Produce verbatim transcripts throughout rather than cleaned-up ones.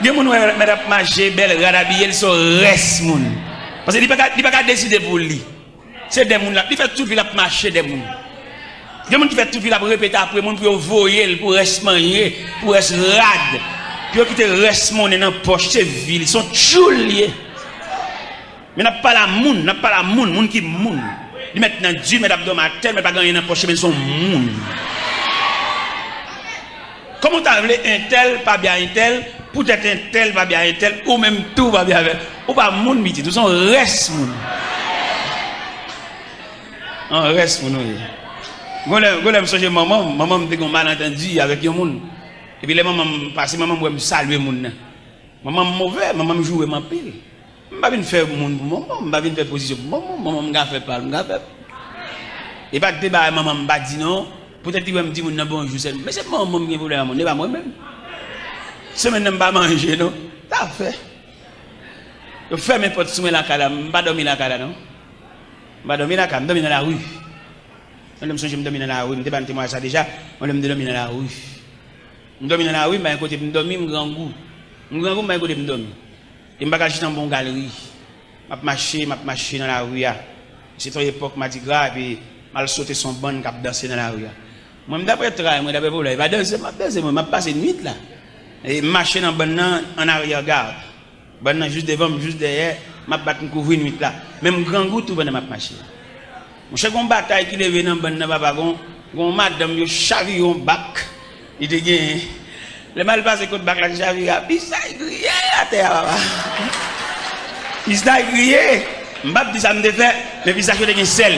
Gen moun wè mèt ap mache, bèl rad abiye, l se yon rès moun. Paske li pa ka, li pa ka deside pou li. Se dè moun l ap, li fè tout vi l ap mache dè moun. Gen moun ki fè tout vi l ap repete apre moun pou yo voye l, pou rès manje, pou rès rad. Pou yo kite rès monnen nan pòch, se vi l, se yon tchoul li ye. Men n ap pale a moun, n ap pale a moun, moun ki moun. Li mèt nan di, mèt ap dòmi atè, mèt pa gen anyen nan pòch, men l se yon moun. Kòman w ta vle entèl pa byen a entèl, poutèt entèl pa byen a entèl, ou menm tou w pa byen avè l? Ou pa moun, pitit, ou se yon rès moun. Yon rès moun ou ye. Gon lè, gon lè m sonje manman m, manman m te gen yon malantandi avèk yon moun. Epi lè manman m pase, manman m wè m salye moun nan. Manman m move, manman m joure m anpil. M pa vin fè moun pou manman m, m pa vin fè pozisyon pou manman m, manman m ka fè pa l, m ka fè. E pa t de bagay manman m pa di non, poutèt li wè m di moun nan bonjou sèlman. Men se manman m gen pwoblèm ak moun, e pa mwen menm. Semèn nan m pa manje non, sa fè. Yo fèmen pòt sou mwen lakay la, m pa dòmi lakay la non. M pa dòmi lakay, m dòmi nan lari. Yon lè m sonje m dòmi nan lari, m te ba n temwayaj sa deja, yon lè m te dòmi nan lari. M dòmi nan lari, m pa gen kote pou m dòmi, m grangou. M grangou, m pa gen kote pou m dòmi. E m pa ka chita anba yon galri. M ap mache, m ap mache nan lari a. Se te yon epòk madigra, epi m al sote sou yon bann k ap danse nan lari a. Mwen, m daprè tray mwen, daprè pwoblèm, e pa danse m ap danse, mwen, m ap pase nwit la. E m mache nan bann nan, an aryè gad. Bann nan jis devan m, jis dèyè, m ap bat m kouvri nwit la. Men m grangou tou pandan m ap mache. Monchè, gon batay ki leve nan bann nan, papa, gon, gon madanm yo chavire yon bak li te genyen. Lè m al pase kot bak la, li chavire a, pistach griye atè a, papa. Pistach griye. M p ap di sa m te fè, men pistach yo te gen sèl.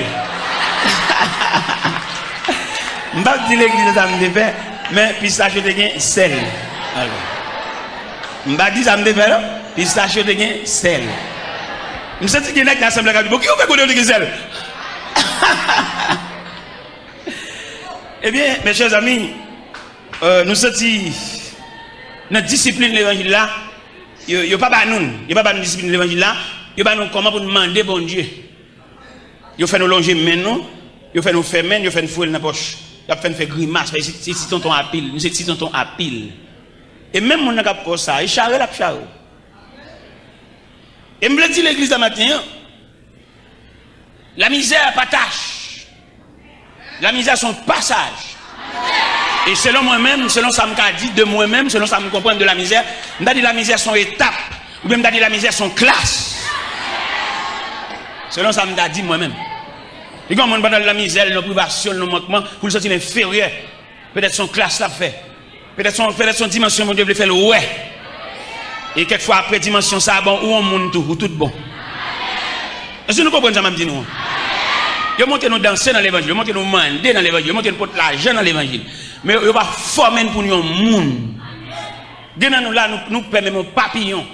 M p ap di legliz sa m te fè, men pistach yo te gen sèl. Alò. M pa di sa m te fè non. Pistach yo te gen sèl. M santi gen nèg nan asanble a k ap di, "Bon, ki yo fè kote yo te gen sèl?" Ebyen, mes chers amis, euh, nou santi nan disiplin levanjil la, yo, yo pa ba nou, yo pa ba nou disiplin levanjil la, yo ba nou kòman pou nou mande Bondye. Yo fè nou lonje men nou, yo fè nou fèmen l, yo fè n foure l nan pòch. Y ap fè n fè grimas, paske se, se ti tonton apil, nou se ti tonton apil. E menm moun nan k ap fè w sa, e chare l ap chare w. E m vle di legliz la maten an, la misère pa tâche. La misère se yon pasaj. E selon mwen menm, selon sa m ka di de mwen menm, selon sa m konprann de la misère, m ta di la misère se yon etap, oubyen m ta di la misère se yon klas. Selon sa m ta di mwen menm. Li gen yon moun pandan l nan mizè, l nan privasyon, l nan mankman, pou l santi l enferyè. Petèt se yon klas l ap fè. Petèt se yon, petèt se yon dimansyon Bondye vle fè l wè. E kèk fwa apre dimansyon sa a, bon, ou yon moun tou, ou tout bon. Èske nou konprann sa m ap di nou an? Yo montre nou danse nan levanjil, yo montre nou mande nan levanjil, yo montre nou pot lajan nan levanjil. Men yo, yo pa fòme n pou n yon moun. Gen nan nou la, nou, nou pè menm yon papiyon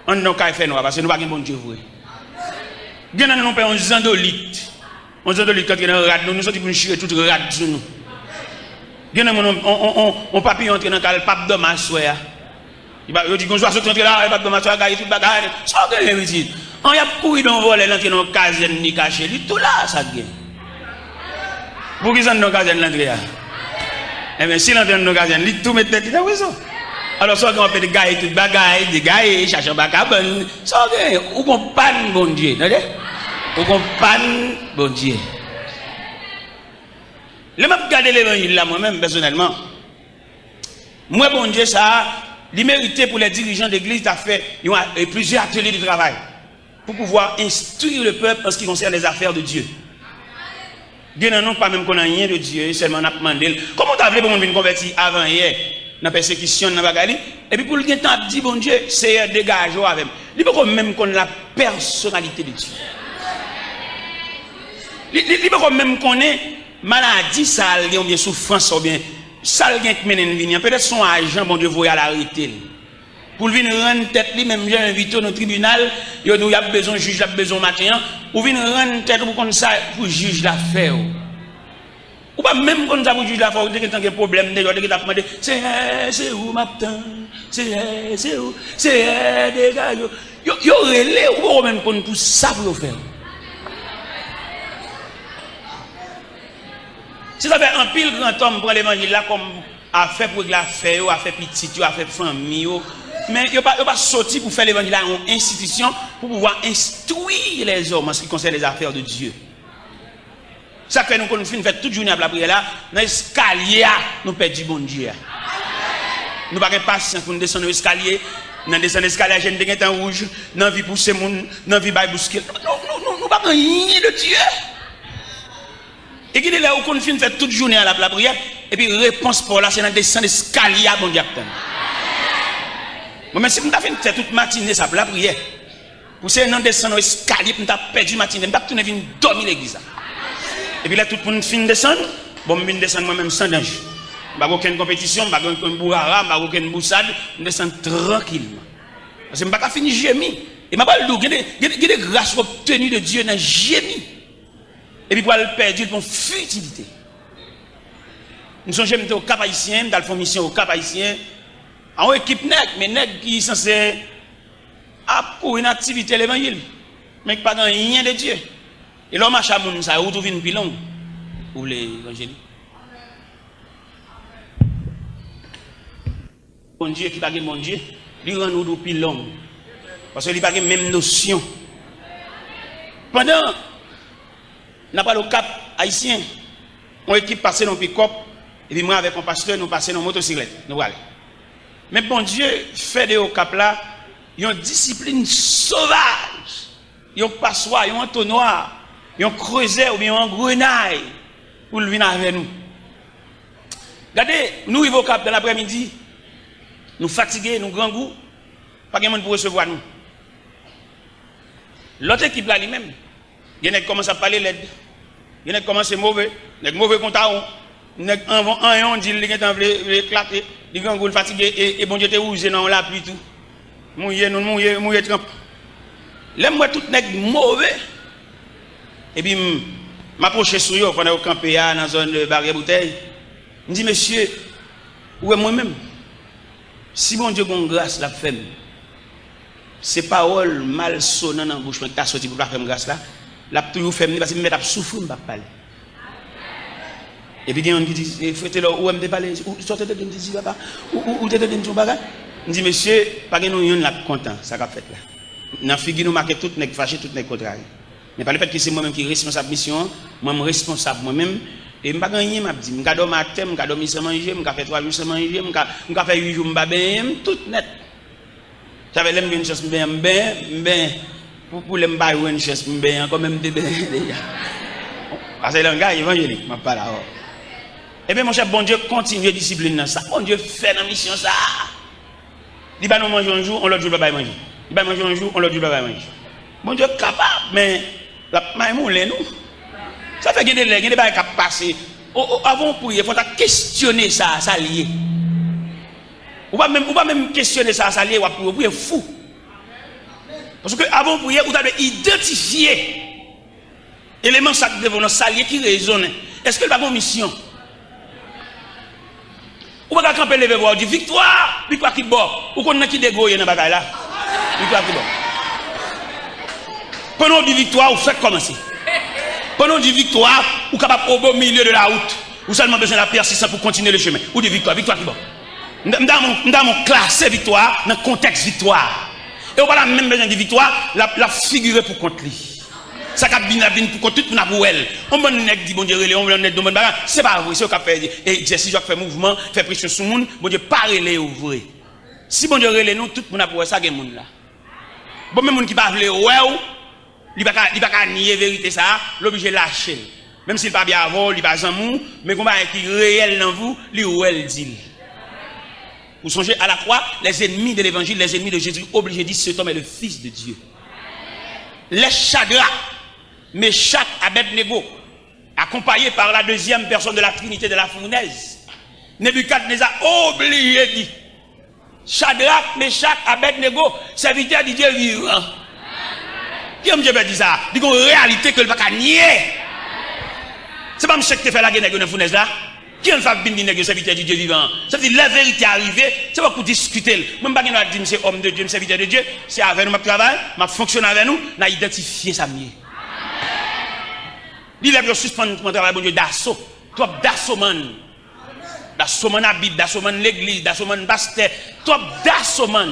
anndan yon kay fènwa, paske nou pa gen Bondye vre. Gen nan nou, nou pè yon zandolit. Yon zandolit k antre nan rad nou, nou santi pou nou chire tout rad sou nou. Gen nan nou, yon, yon, yon, yon, yon papiyon antre nan kay la, l p ap dòmi aswè a. Li pa, yo di, gon zwazo ki antre la, li p ap dòmi aswè a, gaye tout bagay. Sa w genyen, pitit? An, y ap kouri de yon vòlè, l antre nan yon kazèn, li kache, li tou la, sa k gen? Poukisa anndan kazèn l antre a? Ebyen, si l antre anndan kazèn, li tou met tèt li nan prizon. Alò, sa w gen, w ap pede gaye tout bagay, degaye, chache anba kabann. Sa w gen, ou gon pàn Bondye, tande? Ou gon pàn Bondye. Lè m ap gade levanjil la, mwen menm, pèsonèlman, m wè Bondye sa a, li merite pou lè dirijan legliz ta fè yon a-, e plizyè atelye de travay. Pour pouvoir instruire le peuple en ce qui concerne les affaires de Dieu. Gen nan nou pa menm konn anyen de Dye, sèlman n ap mande l. Kòman w ta vle pou moun vin konvèti avanyè nan pèsekisyon, nan bagay li, epi pou l gentan ap di Bondye, Seyè, degaje w avè m? Li poko menm konn la pèsonalite de Dye. Li, li, li poko menm konnen maladi sa l gen, oubyen soufrans sa, oubyen sa l gen k mennen l vini an. Petèt se yon ajan Bondye voye al arete l. Pou l vin rann tèt li, menm jan yo envite w nan tribinal, yo di w y ap bezwen jij la, ap bezwen w maten an, ou vin rann tèt ou pou konn sa pou jij la fè w. Ou pa menm konn sa pou jij la fè w, ou te gentan gen pwoblèm deja, ou te gentan ap mande, Seyè, se ou m ap tann, Seyè, se ou, Seyè, degaje w. Yo, yo rele w, ou poko menm konn pou sa pou yo fè w. Se sa fè anpil grantòm pran levanjil la kòm afè pou regle afè yo, afè pitit yo, afè fanmi yo. Men yo pa, yo pa soti pou fè levanjil la yon enstitisyon pou pouvwa enstwi lèzòm an se ki konsène lèzafè de Dye. Sa k fè nou konn fin fè tout jounen ap lapriyè la, nan eskalye a, nou pèdi Bondye a. Nou pa gen pasyans pou n desann yon eskalye, nan desann eskalye a, je n te gentan wouj, n anvi pouse moun, n anvi bay bouske. Nou, nou, nou, nou, nou pa gen anyen de Dye. E gen de lè ou konn fin fè tout jounen an l ap lapriyè, epi repons pa w la se nan desann eskalye a Bondye ap tann. Mwen menm si m ta fin fè tout matine sa ap lapriyè, pou se nan desann yon eskalye pou m ta pèdi matine, m t ap tounen vin dòmi legliz la. Epi lè tout moun fin desann, bon, m vin desann mwen menm san danje. M pa gen okenn konpetisyon, m pa gen okenn bourara, m pa gen okenn bousad, m desann trankilman. Paske m pa ka fin jemi. E m ap pral di w, gen de, gen de, gen de gras w obteni de Dye nan jemi. Epi pral pèdi l pou yon fitilite. M sonje m te Okap Ayisyen, m t al fè yon misyon Okap Ayisyen. A yon ekip nèg, men nèg ki sanse ap kouri nan aktivite levanjil, men ki pa gen anyen de Dye. E lè w mache a moun sa yo, wout ou vin pi long. Ou vle evanjelik? Bondye ki pa gen Bondye, li rann wout ou pi long. Paske li pa gen menm nosyon. Pandan n ap al Okap Ayisyen, yon ekip pase nan pikòp, epi mwen avèk yon pastè, nou pase nan motosiklèt, nou prale. Men Bondye fè de Okap la yon disiplin sovaj, yon paswa, yon antonwa, yon krezè oubyen yon angrenay pou l vin avè nou. Gade, nou rive Okap nan laprèmidi, nou fatige, nou grangou, pa gen moun pou resevwa nou. Lòt ekip la li menm, gen nèg kòmanse ap pale lèd, gen nèg kòmanse move, nèg move kon tawon, nèg anvan anyen w di l li gentan vle, vle eklate, li grangou, l fatige, e, e Bondye te wouze nan yon lapli tou. Mouye, nou mouye, mouye tranp. Lè m wè tout nèg move, epi m, m apwoche sou yo pandan yo kanpe a nan zòn, e, Baryè Boutèy, m di, "Mesye, ou wè mwen menm? Si Bondye gon gras l ap fè m, se pawòl malsonan nan bouch mwen ki ta soti pou l pa fè m gras la, l ap toujou fè m li, paske m mèt ap soufri, m p ap pale." Epi gen youn ki di, "E, Frè Telò, ou wè m te pale, ou, sa w te tande m te di, papa? Ou, ou, ou te tande m di yon bagay?" M di, "Mesye, pa gen nou youn la k kontan sa k ap fèt la. Nan figi nou make tout nèg fache, tout nèg kontrarye. Men pa lefètke se mwen menm ki responsab misyon an, mwen m responsab mwen menm, e m pa gen anyen m ap di. M ka dòmi atè, m ka dòmi san manje, m ka fè twa jou san manje, m ka, m ka fè uit jou m pa benyen, m tout nèt." Sa fè lè m jwenn chans m benyen, m benyen, m benyen. Pou, pou lè m pa jwenn chans m benyen ankò, men m te benyen deja. Sa se langaj evanjelik m ap pale avè w. Ebyen, monchè, Bondye kontinye disiplin nan. Sa Bondye fè nan misyon sa a? Li ba nou manje yon jou, yon lòt jou, l pa bay manje. Li bay manje yon jou, yon lòt jou, l pa bay manje. Bondye kapab, men l ap maymoulen nou. Sa fè gen de lè, gen de bagay k ap pase. O, o, avan w priye, fò w ta kesyone sa, sa l ye. Ou pa menm, ou pa menm kesyone sa, sa l ye, w ap priye, w priye fou. Paske avan w priye, ou ta dwe idantifye eleman sa k devan w nan, sa l ye ki rezonnen. Èske l pa gen yon misyon? Ou pa ka kanpe leve vwa w di, "Viktwa! Viktwa ki bò?" Ou konn nan ki degre w ye nan bagay la? Viktwa ki bò? Pandan w di viktwa, ou fèk kòmanse. Pandan w di viktwa, ou kapab au beau milieu de la route. Ou sèlman bezwen la pèsistans pou kontinye le chemen. Ou di viktwa, viktwa ki bò? M ta, m ta, m ta klase viktwa nan kontèks viktwa. E ou pa ta menm bezwen di viktwa, l ap, l ap figire pou kont li. Sa k ap vin, ap vin pou kont tout moun ap wè l. Yon bann nèg di Bondye rele, yon bann nèg di yon bann bagay. Se pa vre, se yo k ap fè egzèsis, yo k ap fè mouvman, fè presyon sou moun. Bondye pa rele yo vre. Si Bondye rele nou, tout moun ap wè sa, gen moun la. Bon, men moun ki pa vle wè w, li pa ka, li pa ka nye verite sa a, l oblije lache l. Menm si l pa byen avè w, li pa zanmi w, men gen yon bagay ki reyèl nan vi w, li wè l di l. Vous songez, à la croix, les ennemis de l'évangile, les ennemis de Jésus, obligés disent, "Cet homme est le Fils de Dieu." Lè Chadrak, Mechak, Abèdnego, accompagnés par la deuxième personne de la Trinité de la fournaise, Nebikadneza oblije di, "Chadrak, Mechak, Abèdnego, sèvitè di Dye vivan." Kijan Bondye fè di sa? Li gen yon reyalite ke l pa ka nye. Se pa misye ki te fè lage nèg yo nan founèz la? Kijan l fè ap vin di nèg yo sèvitè di Dye vivan an? Sa vle di, lè verite a rive, se pa pou diskite l. Mwen, m pa gen dwa di m se òm de Dye, m sèvitè de Dye. Se avè nou m ap travay, m ap fonksyone avè nou, n a idantifye sa m ye. Li lè pou yo sispann pran travay Bondye daso. Twòp dasomann. Dasomann a Bib, dasomann legliz, dasomann pastè, twòp dasomann.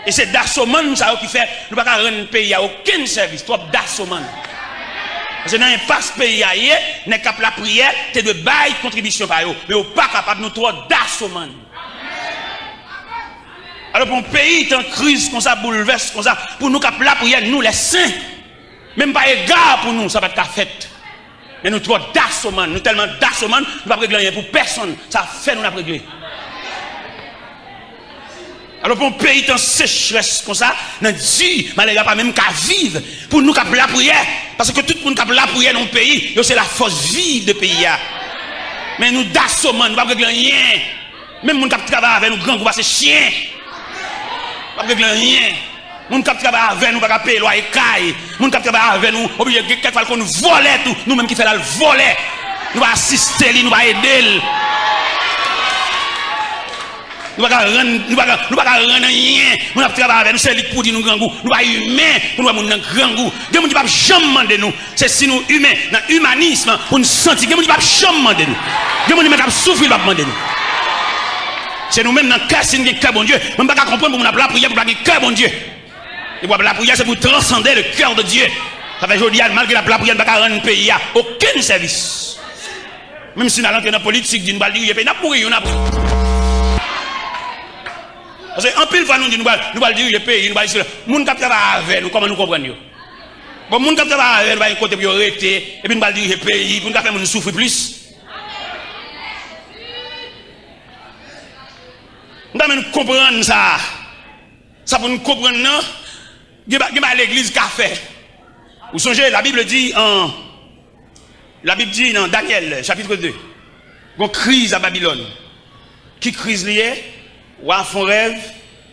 E se dasomann sa yo ki fè nou pa ka rann peyi a okenn sèvis, twòp dasomann. Paske nan enpas peyi a ye, nèg k ap lapriyè te dwe bay kontribisyon pa yo, men yo pa kapab, nou twò dasomann. Alò, pou yon peyi tan kriz konsa, boulvès konsa, pou nou k ap lapriyè, nou lèsen, menm pa ega pou nou, sa pa t ka fèt. Men nou twò dasomann, nou tèlman dasomann, nou p ap regle anyen pou pèsonn, sa fè nou n ap regle. Alò, pou yon peyi tan sechrès konsa, nan di, malere a pa menm ka viv, pou nou k ap lapriyè, paske tout moun k ap lapriyè nan yon peyi, yo se lafòs viv de peyi a. Men nou dasomann, nou p ap regle anyen. Menm moun k ap travay avè nou grangou pase chen. W ap regle anyen. Moun k ap travay avè nou pa ka peye lwaye kay. Moun k ap travay avè nou oblije gen kèk fwa l konn vòlè tou. Nou menm ki fè l al vòlè. Nou pa asiste li, nou pa ede l. Nou pa ka rann, nou pa ka, nou pa ka rann anyen. Moun ap travay avè nou, se li k pou di nou grangou. Nou pa imen pou nou wè moun nan grangou. Gen moun ki p ap janm mande nou. Se si nou imen, nan imanism, pou n santi. Gen moun ki p ap janm mande nou. Gen moun ki menm k ap soufri, l p ap mande nou. Se nou menm nan kè, si n gen kè Bondye. Mwen m pa ka konprann pou moun ap lapriyè, pou pa gen kè Bondye. E pou ap lapriyè, se pou transande le cœur de Dieu. Sa fè jodi a, malgre n ap lapriyè, n pa ka rann peyi a okenn sèvis. Menm si n al antre nan politik, di n pral dirije peyi, n ap mouri youn apre. Paske anpil fwa nou di nou pral, nou pral dirije peyi, nou pral isi la. Moun k ap travay avè nou, kòman nou konprann yo? Bon, moun k ap travay avè nou, pa gen kote pou yo rete, epi nou pral dirije peyi, pou nou ka fè moun soufri plis. M ta renmen nou konprann sa. Sa pou nou konprann nan, gen ba-, gen bagay legliz ka fè. Ou sonje, la Bible dit en, la Bible dit nan Daniel, chapitre deux, gon kriz a Babilòn. Ki kriz li ye? Wa fè yon rèv,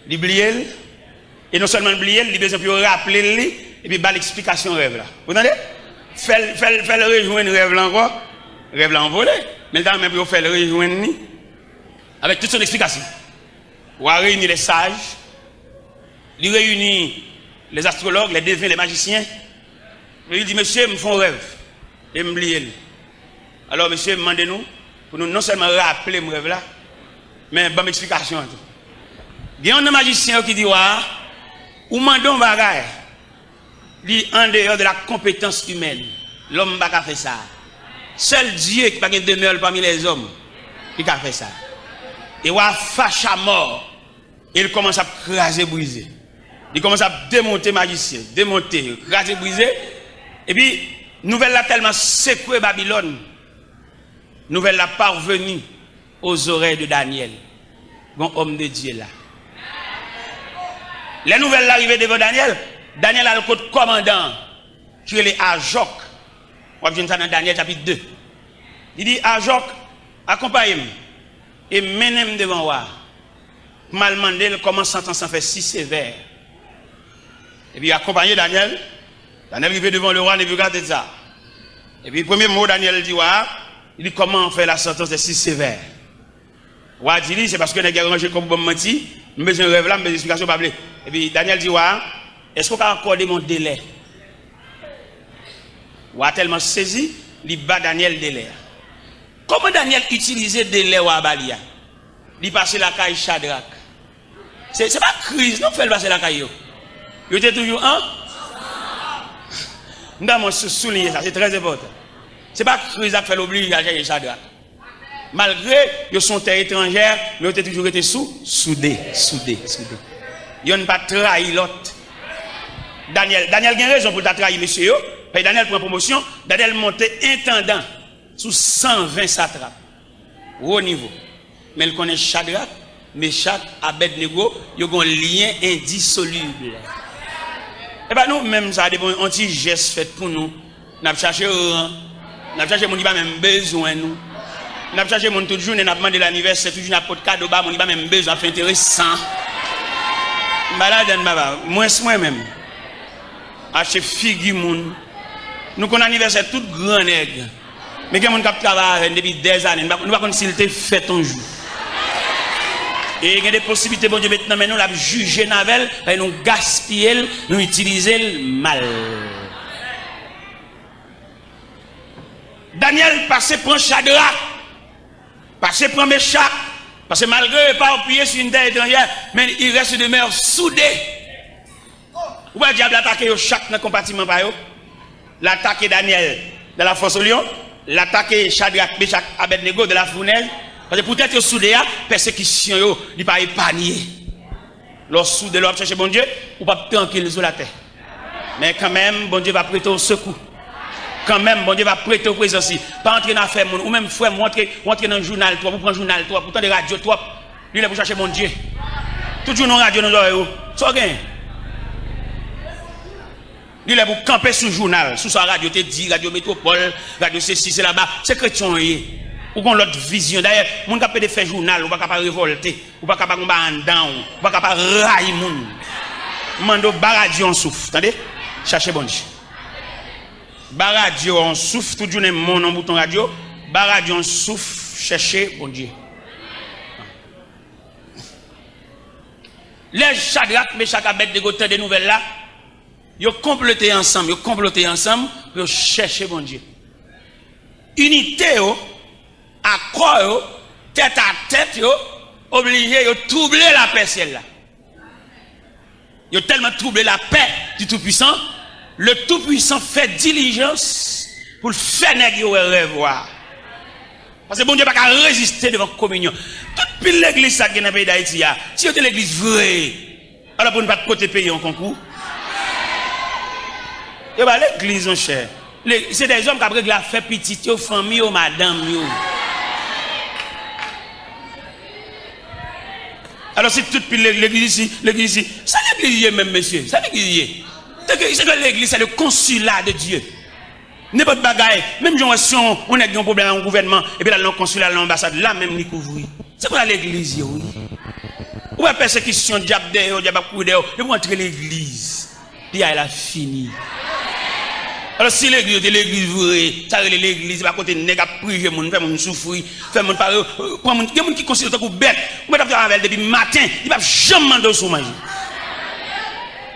li bliye l, e non sèlman l bliye l, li bezwen pou yo raple l li, epi ba l eksplikasyon rèv la. Ou tande? Fè l, fè l, fè l rejwenn rèv la ankò. Rèv la anvole, men l ta renmen pou yo fè l rejwenn li avèk tout son eksplikasyon. Wa reyini lè saj, li reyini lè zastrològ, lè deven, lè majisyen. Li di, "Mesye, m fè yon rèv e m bliye l. Alò, mesye, m mande nou pou nou non sèlman raple m rèv la, men ban m eksplikasyon an tou." Gen youn nan majisyen yo ki di wa a, "Ou mande yon bagay, li andeyò de la konpetans imèn. Lòm pa ka fè sa. Sèl Dye ki pa gen demè l pami lèzòm ki ka fè sa." E wa a fache a mò. E l kòmanse ap kraze brize. Li kòmanse ap demonte majisyen, demonte, kraze brize. Epi, nouvèl la tèlman sekwe Babilòn, nouvèl la parvenu aux oreilles de Daniel. Gon òm de Dye la. Lè nouvèl la rive devan Daniel, Daniel al kot kòmandan an, ki rele Ajòk. W ap jwenn sa nan Danyèl chapit de. Li di, "Ajòk, akonpaye m e mennen m devan wa a, pou m al mande l kòman santans lan fè si sevè." Epi yo akonpaye Danyèl. Danyèl rive devan lewa Nebikadneza. Epi premye mo Danyèl di wa a, li di, "Comment on fait la sentence est si sévère?" Wa a di li, "Se paske nèg yo ranje kò pou ban m manti, m bezwen rèv la, m bezwen eksplikasyon, w pa vle." Epi Danyèl di wa a, "Èske w ka akòde m yon delè?" Wa a tèlman sezi, li ba Danyèl delè a. Kòman Danyèl itilize delè wa a ba li a? Li pase lakay Chadrak. Se, se pa kriz non k fè l pase lakay yo. Yo te toujou an. M ta mwen sou, souliye sa, se trè enpòtan. Se pa kriz la k fè l oblije al chèche Chadrak. Malgre yo se yon tè etranjè, men yo te toujou rete sou, soude, soude, soude. Yonn pa t trayi lòt. Danyèl, Danyèl gen rezon pou l ta trayi mesye yo. Paske Danyèl pran pwomosyon, Danyèl monte entandan sou san ven satrap. Wo nivo. Men l konnen Chadrak, Mechak, Abèdnego, yo gen yon lyen endisolib. E pa nou menm sa, depi yon ti jès fèt pou nou, n ap chache ran, n ap chache moun ki pa menm bezwen nou. N ap chache moun tout jounen, n ap mande l anivèsè, tout jounen ap pot kado ba moun ki pa menm bezwen, ap fè enteresan. M pa ladann, papa, mwens mwen menm. Achte figi moun. Nou konn anivèsè tout gran nèg. Men gen moun k ap travay avè n depi dèzane, nou pa, nou pa konn si l te fèt yon jou. E gen de posiblite Bondye met nan men nou, l ap jije n avè l, paske nou gaspiye l, nou itilize l mal. Danyèl pase pran Chadrak. Pase pran Mechak, pase malgre yo pa apiye sou yon tè etranjè, men il reste demeure soudé. Ou wè dyab la atake yo chak nan konpatiman pa yo. L atake Danyèl dans la fosse au lion, l atake Chadrak, Mechak, Abèdnego dans la fournaise. Paske poutèt yo soude a, pèsekisyon yo, li pa epanye. Lè w soude, lè w ap chèche Bondye, ou p ap trankil sou latè. Men kanmenm, Bondye va prete w sekou. Kanmenm, Bondye va prete w prezans li. Pa antre nan afè moun. Ou menm, frè m, ou antre, ou antre nan jounal twòp, ou pran jounal twòp, ou tande radyo twòp. Li lè pou chache Bondye. Tout jounen w radyo nan zòrèy ou. Sa w gen? Li lè pou kanpe sou jounal, sou sa radyo te di, radyo Metwopòl, radyo sesi, se laba. Se kretyen w ye. Ou gon lòt vizyon. Dayè, moun k ap pede fè jounal, ou pa ka pa revòlte. Ou pa ka pa gon bagay anndan w. Ou pa ka pa rayi moun. M mande w, ba radyo yon souf, tande? Chache Bondye. Ba radyo yon souf, tout jounen m nan bouton radyo. Ba radyo yon souf, chèche Bondye. Lè Chadrak, Mechak, Abèdnego tande nouvèl la, yo konplote ansanm, yo konplote ansanm pou yo chèche Bondye. Inite yo, akò yo, tèt a tèt yo, oblije yo twouble lapè syèl la. Yo tèlman twouble lapè du Tout-Puissant, le Tout-Puissant fè dilijans pou l fè nèg yo wè rèv wa. Paske Bondye pa ka reziste devan kominyon. Tout pil legliz sa k gen nan peyi Dayiti a, si yo te legliz vre, alò pou n pa t pote peyi an konkou. Yo pa legliz, monchè. Le, se dèzòm k ap regle afè pitit yo, fanmi yo, madanm yo. Alò, si tout pil le-, legliz isi, legliz isi, sa legliz ye menm, mesye? Sa legliz ye? Se ke, se ke legliz, se le consulat de Dieu. Nenpòt bagay, menm jan w wè si yon, yon nèg gen yon pwoblèm ak yon gouvènman, epi l al nan konsila, al nan anbasad, la menm li kouvri. Se konsa legliz ye, wi. Ou wè pèsekisyon, dyab dèyè w, dyab ap kouri dèyè w, depi w antre legliz, piyay la fini. Alò, si legliz yo te legliz vre, sa rele legliz, se pa kote nèg ap prive moun, fè moun soufri, fè moun pa, pran moun, gen moun ki konsidere w tankou bèt, ou mèt ap travay avè l depi maten, li p ap janm mande w si w manje.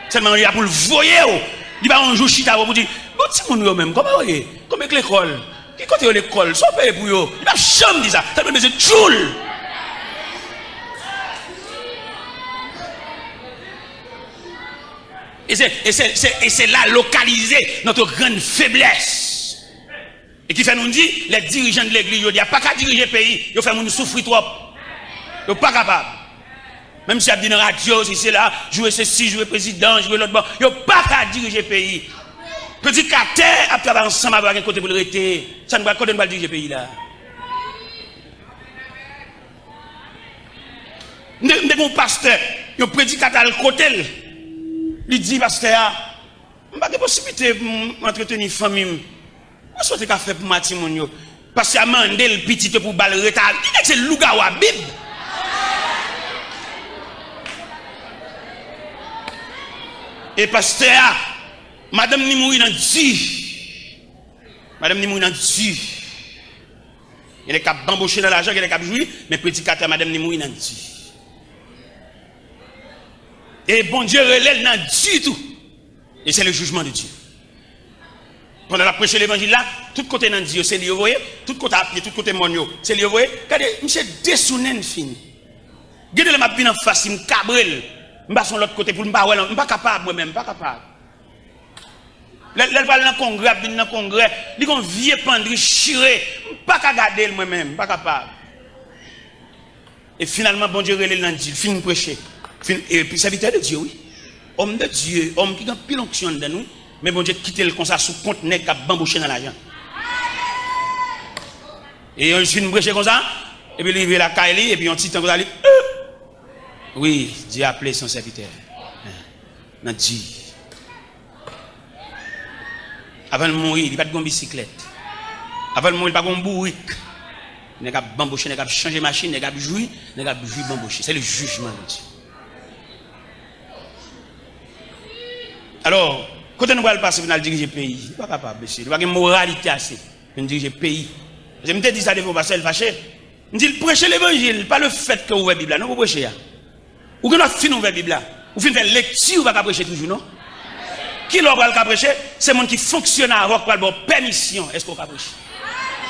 Sèlman li la pou l voye w. Li pa yon jou chita pou di, bon, timoun yo menm, kòman yo ye? Kòman k lekòl? Ki kote yo lekòl? Sa w peye pou yo? Li p ap janm di sa. Sèlman l bezwen tchoul. Et c'est, et c'est, c'est, et c'est là localisée notre grande faiblesse. E ki fè nou di, lè dirijan de legliz jodi a pa ka dirije peyi, yo fè moun soufri twòp. Yo pa kapab. Menm si y ap di nan radyo, si se la, joure sesi, joure prezidan, joure lòt bò, yo pa ka dirije peyi. Predikatè ap travay ansanm avè w, pa gen kote pou l rete. Sa n pral, kote n pral dirije peyi la? M te, m te gen yon pastè, yon predikatè al kote l. Li di pastè a, m pa gen posiblite pou m antreteni fanmi m. Mwen sot te ka fè pou m a timoun yo. Pastè a mande l pitit yo pou ba l reta. Li nèg se lougawou a Bib. E pastè a, madanm ni mouri nan di. Madanm ni mouri nan di. Gen nèg k ap banboche nan lajan, gen nèg k ap jwi, men predikatè a madanm ni mouri nan di. E Bondye rele l nan di tou. Et c'est le jugement de Dieu. Pandan l ap preche levanjil la, tout kote nan di yo, se li yo voye, tout kote apye, tout kote mòn yo, se li yo voye. Gade, misye desounen l fini. Gen de lè m ap vin anfas li, m kabre l, m pase yon lòt kote pou l, m pa wè l, m pa kapab, mwen menm, m pa kapab. Lè, lè l pral nan kongrè, ap vin nan kongrè, li gon vye pandri chire, m pa ka gade l, mwen menm, m pa kapab. E finalman, Bondye rele l nan di l, fin preche. Fin, epi sèvitè de Dye, wi. Òm de Dye, òm ki gen anpil onksyon anndan l, wi. Men Bondye kite l konsa sou kont nèg k ap banboche nan lajan. E yon fin preche konsa, epi li rive lakay li, epi yon ti tan konsa, li, euh! Wi, Dieu a appelé son serviteur. Nan di. Avan l mouri, li pa t gen yon bisiklèt. Avan l mouri, li pa t gen yon bourik. Nèg ap banboche, nèg ap chanje machin, nèg ap jwi, nèg ap jwi banboche. C'est le jugement de Dieu. Alò, kote nou pral pase pou n al dirije peyi? Nou pa kapab, mesye. Nou pa gen moralite ase pou n dirije peyi. Paske m te di sa devan yon pastè, l fache. M di l, preche levanjil, pa lefètke w ouvè Bib la, non, pou preche a. Ou gen dwa fin ouvè Bib la. Ou fin fè lekti, ou pa ka preche toujou, non. Kilè w pral ka preche? Se moun ki fonksyone avè w k pral ba w pèmisyon. Èske w ka preche?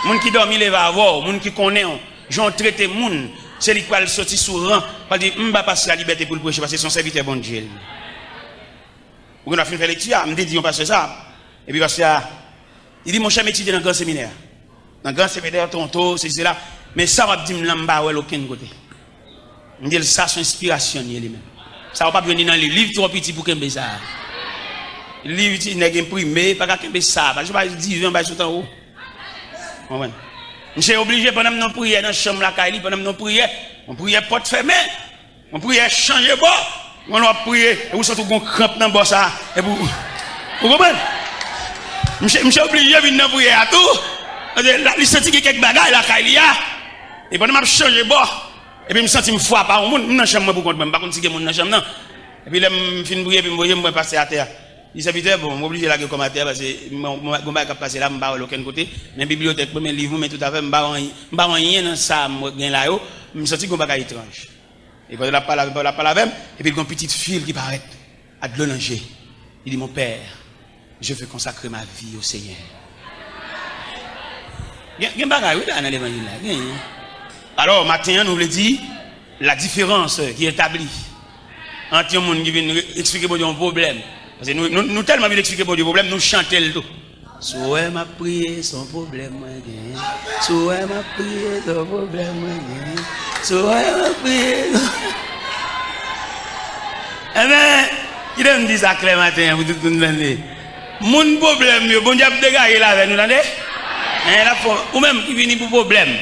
Moun ki dòmi leve avè w, moun ki konnen w. Jan w trete moun, se li k pral soti sou ran, pral di, "M ba pastè a libète pou l preche, paske se yon sèvitè Bondye l ye." Ou gen dwa fin fè lekti a, m te di yon pastè sa, epi pastè a, li di, "Monchè, m etidye nan gran seminè. Nan gran seminè, Toronto, sesi, sela, men sa w ap di m lan, m pa wè l okenn kote." M di l, "Sa se yon enspirasyon l ye li menm. Sa w p ap jwenn li nan liv, liv twò piti pou kenbe sa." Liv ti nèg enprime, pa ka kenbe sa, pa jwenn pa diven bay sot anwo. Konprann? Misye oblije, pandan m nan priyè nan chanm lakay li, pandan m nan priyè, yon priyè pòt fèmen, yon priyè chanje bò, yon lè w ap priyè, epi w santi w gon kranp nan bò sa, epi w, ou konprann? Misye, misye oblije vin nan priyè a tou, paske la, li santi gen kèk bagay lakay li a, e pandan m ap chanje bò, epi m santi m frape a yon moun, m nan chanm mwen pou kont mwen, m pa konn si gen moun nan chanm nan, epi lè m fin priyè, epi m voye m wè pastè atè a. Li, "Sèvitè, bon, m oblije lage kò m atè, paske m, m, gon bagay k ap pase la, m pa wè l okenn kote. Men bibliyotèk mwen, men liv mwen, men tout afè m, m pa wè anyen, m pa wè anyen nan sa m gen la yo. M santi gon bagay etranj." E pandan l ap pale avè m, pandan l ap pale avè m, epi l gon pitit fi l ki parèt, ak dlo nan je. Li di, "Mon père, je veux consacrer ma vie au Seigneur." Gen, gen bagay, wi, la, nan levanjil la. Gen. Alò, maten an, nou vle di, la différence qui est établie entre yon moun ki vin re-, eksplike Bondye yon pwoblèm. Paske nou, nou, nou tèlman vin eksplike Bondye pwoblèm, nou chante l tou. Si w wè m ap priye, se yon pwoblèm mwen genyen. Si w wè m ap priye, se yon pwoblèm mwen genyen. Si w wè m ap priye, se... Enben, kite m di sa klè maten an pou tout moun tande. Moun pwoblèm yo, Bondye ap degaje l avè nou, tande? Enben, l ap fè, ou menm ki vini pou pwoblèm.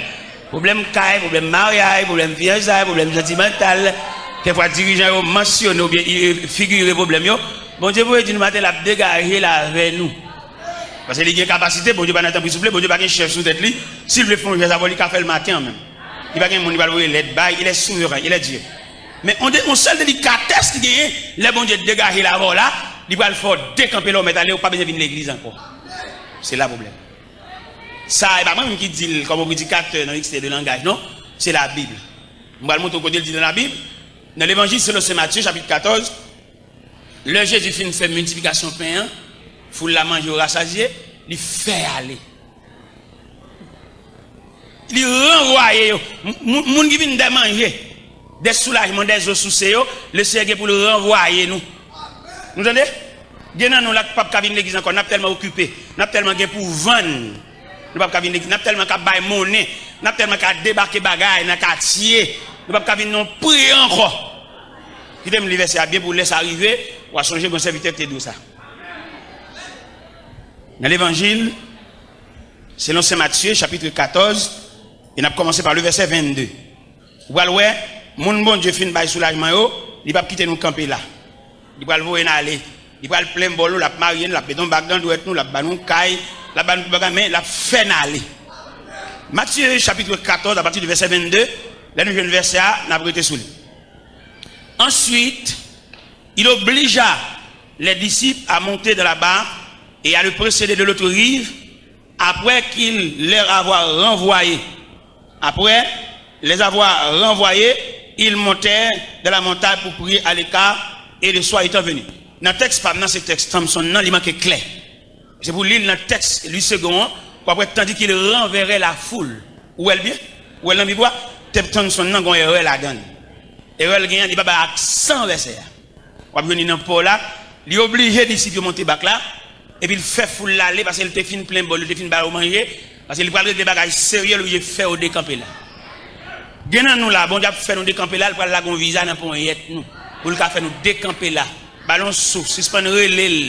Pwoblèm kay, pwoblèm maryaj, pwoblèm fiyansay, pwoblèm santimantal. Kèkfwa dirijan yo mansyone oubyen i-, figire pwoblèm yo. Bondye voye di nou maten, l ap degaje l avè nou. Paske li gen kapasite, Bondye pa nan tanpri souple, Bondye pa gen chèf sou tèt li. Si l vle fè yon jès avè w, li ka fè l maten an menm. Li pa gen moun li pral voye lèt bay, il est souverain, il est Dieu. Men on de, on sèl delikatès ki genyen, lè Bondye degaje l avè w la, li pral fè w dekanpe la, ou mèt ale, ou pa bezwen vin legliz ankò. Se la pwoblèm. Sa, e pa mwen menm ki di l kòm yon predikatè nan ekstrè de langaj, non. Se Labib. M pral montre w kote l di nan Labib. Nan Levanjil selon Sen Matye, chapit katòz, lè Jezi fin fè miltiplikasyon pen an, foul la manje, yo rasazye, li fè ale. Li ranvwaye yo. M-, moun, moun ki vin dè manje, dè soulajman, dè zo souse yo, Lesenyè gen pou l ranvwaye nou. Nou tande? Gen nan nou la k p ap ka vin legliz ankò, n ap tèlman okipe, n ap tèlman gen pou vann, nou p ap ka vin legliz, n ap tèlman ka bay monnen, n ap tèlman ka debake bagay nan katye, nou p ap ka vin nan priyè ankò. Kite m li vèsè a byen pou lè sa rive, w a sonje gon sèvitè ki te di w sa. Nan Levanjil selon Sen Matye, chapit katòz, e n ap kòmanse pa le vèsè vennde. Ou pral wè, moun Bondye fin bay soulajman yo, li p ap kite nou kanpe la. Li pral voye n ale. Li pral plen bòl nou, l ap marye n, l ap mete yon bag nan dwèt nou, l ap ba nou kay, l ap ba nou tout bagay, men l ap fè n ale. Matye chapit katòz, apati de vèsè vennde, lè nou jwenn vèsè a, n ap rete sou li. Ensuite, il obligea les disciples à monter dans la barque et à le précéder de l'autre rive, après qu'il leur avoir renvoyé. Après les avoir renvoyés, ils montèrent dans la montagne pour prier à l'écart, et le soir étant venu. Nan tèks pa m nan, se tèks Thompson nan, li manke klè. Se pou li l nan tèks Louis Segond an, pou apre, tandis qu'il renverrait la foule. Ou wè l byen? Ou wè l nan Bib la? Tèks Thompson nan gon erè ladan l. Erè l genyen, li pa bay aksan vèsè a. W ap jwenn li nan pò la, li oblije disip yo monte bak la, epi l fè foul la ale, paske l te fin plen bòl, li te fin ba yo manje, paske li pral regle bagay serye, l oblije fè yo dekanpe la. Gen nan nou la, Bondye ap fè nou dekanpe la, l pral lage yon viza nan ponyèt nou, pou l ka fè nou dekanpe la. Ba l yon souf, sispann rele l.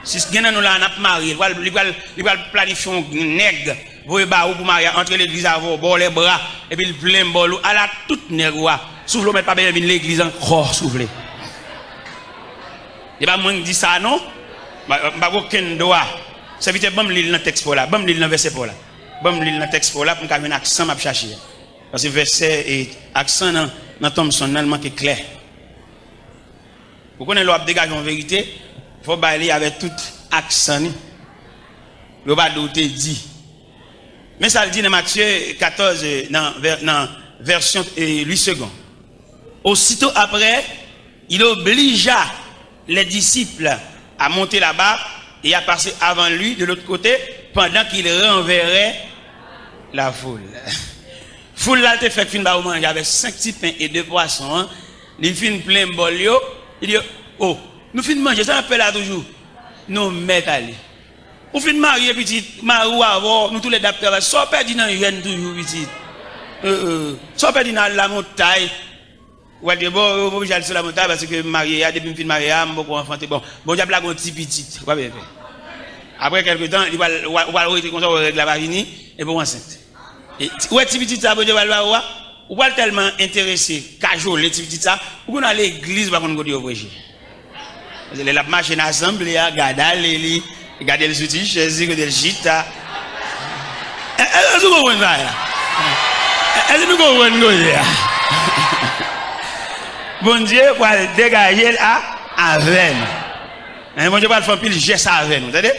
Si gen nan nou la, n ap marye, li pral, li pral, li pral planifye yon nèg, voye ba ou pou marye, antre legliz avè w, ba w lèbra, epi l plen bòl ou, ala tout nèg ou a. Soufle w mèt pa bezwen vin legliz ankò, soufle. E pa mwen k di sa non. M pa, m pa gen okenn dwa. Sèvitè, ban m li l nan tèks pa w la, ban m li l nan vèsè pa w la. Ban m li l nan tèks pa w la pou m ka jwenn aksan m ap chache a. Paske vèsè e aksan nan, nan Thompson nan, l manke klè. Ou konnen lè w ap degaje yon verite, fò w bay li avèk tout aksan li. Yo pa di w te di. Men sa l di nan Matye katòz, nan vè-, nan vèsyon, eh, Louis Segond. Aussitôt après, il obligea les disciples à monter la barque et à passer avant lui de l'autre côté, pendant qu'il renverrait la foule. Foul la te fèk fin ba yo manje avèk senk ti pen e de pwason an, li fin plen bòl yo, li di yo, "O, nou fin manje, sa n ap fè la toujou?" "Nou mèt ale." Ou fin marye, pitit, mari w avè w, nou toulède ap travay. Sa w pèdi nan jèn toujou, pitit? Sa w pèdi nan al lamontay? Ou pral di, "Bon, ou oblije al sou lamontay paske m marye a, depi m fin marye a, m poko anfante." Bon, Bondye ap lage yon ti pitit. Ou pa bezwen pè. Apre kèlke tan, li pral, ou pral rete konsa, ou règ la pa vini, epi ou ansent. E ti, ou wè ti pitit sa Bondye pral ba ou a, ou pral tèlman enterese, kajole ti pitit sa, ou konn al legliz, ou pa konn kote yo preche. Lè l ap mache nan asanble a, gade ale li, gade l sou ti chèz li, kote l chita. Èske nou konprann sa a? Èske nou konprann koze a? Bondye pral degaje l a, avè nou. Bondye pral fè anpil jès avè nou, tande?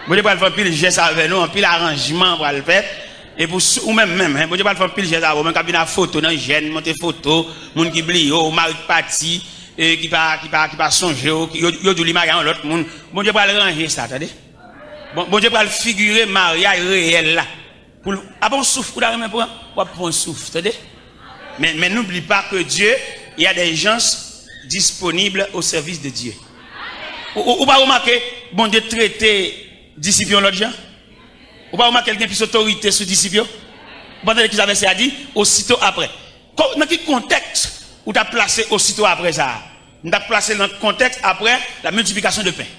Bondye pral fè anpil jès avè nou, anpil aranjman pral fèt. E pou ou menm, menm, Bondye pral fè anpil jès avè w, menm k ap vin ak foto nan jèn, monte foto, moun ki bliye w, mari k pati, e ki pa, ki pa, ki pa sonje w, yo, yo di w li marye a yon lòt moun. Bondye pral ranje sa, tande? Bon, Bondye pral figire maryaj reyèl la. Pou l, apa yon souf ou ta renmen pran? W ap pran yon souf, tande? Men, men n'oublie pas que Dieu, il y a des gens disponibles au service de Dieu. Ou, ou, ou pa remake Bondye trete disip yo yon lòt jan? Ou pa remake l gen plis otorite sou disip yo? Ou pa tande kisa vèsè a di? Osito apre. Nan ki kontèks ou t ap plase osito apre sa a? M t ap plase l nan kontèks apre la miltiplikasyon de pen.